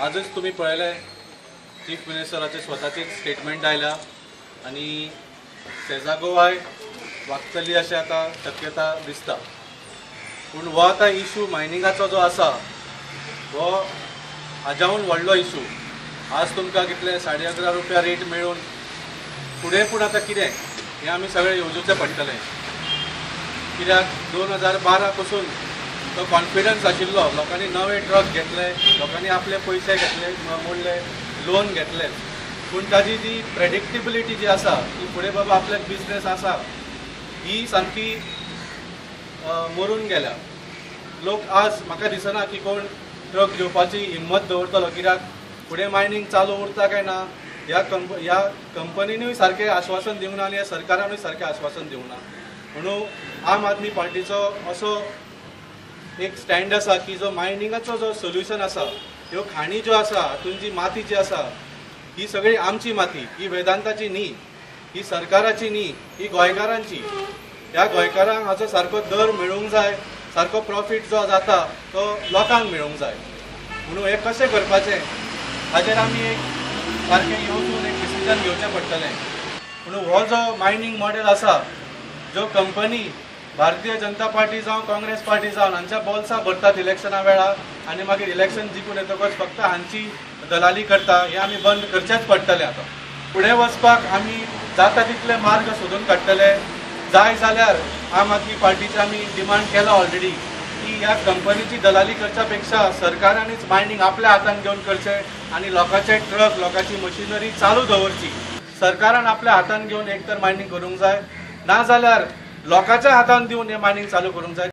आजच तुमी पळयलें चीफ मिनिस्टराचे स्वताचेच स्टेटमेंट आयल्या आनी सेजा गोवाय वागतली अशें आतां शक्यता दिसता. पूण हो आतां इशू मायनिंगाचो जो आसा हो हाज्याहून व्हडलो इशू. आज तुमकां कितले 11.5 रुपया रेट मेळून फुडें पूण आतां कितें हें आमी सगळें येवजुचें पडटलें. कित्याक 2012 पसून तो कॉन्फिडन्स आशिल्लो, लोकांनी नवे ट्रक घेतले, लोकांनी आपले पयशे घेतले, मोडले, लोन घेतले, पूण ताजी जी प्रेडिक्टेबिलिटी जी आसा की फुडें बाबा आपल्याक बिजनेस आसा ही सामकी मरून गेल्या. लोक आज म्हाका दिसना की कोण ट्रक घेवपाची हिम्मत दवरतलो, कित्याक फुडें मायनींग चालू उरता काय ना ह्या कंपनीनूय सारकें आश्वासन दिवंक ना आनी ह्या सरकारानूय सारकें आश्वासन दिवंक ना. म्हणून आम आदमी पार्टीचो असो एक स्टँड आसा की जो मायनिंगाचो जो सोल्युशन आसा, ह्यो खाणी ज्यो आसा हातून जी माती जी आसा ही सगळी आमची माती, ही वेदांताची न्ही, ही सरकाराची न्ही, ही गोंयकारांची. ह्या गोंयकारांक हाचो सारको दर मेळूंक जाय, सारको प्रॉफीट जो जाता तो लोकांक मेळूंक जाय. म्हणून हें कशें करपाचें हाजेर आमी एक सारकें येवजून एक डिसिजन घेवचें पडटलें. म्हणून हो जो मायनींग मॉडेल आसा, ज्यो कंपनी भारतीय जनता पार्टी जावं काँग्रेस पार्टी जावं हांच्या बोल्सां भरतात इलेक्शना वेळार आनी मागीर इलेक्शन जिखून येतकच फक्त हांची दलाली करता, हें आमी बंद करचेंच पडटलें. आतां फुडें वचपाक आमी जाता तितले मार्ग सोदून काडटले. जाय जाल्यार आम आदमी पार्टीचे आमी डिमांड केला ऑलरेडी की ह्या कंपनीची दलाली करच्या पेक्षा सरकारानूच मायनींग आपल्या हातान घेवन करचें आनी लोकांचे ट्रक, लोकांची मशिनरी चालू दवरची. सरकारान आपल्या हातान घेवन एक तर मायनींग करूंक जाय, ना जाल्यार लोकांच्या हातान दिवन हें मायनींग चालू करूंक जाय.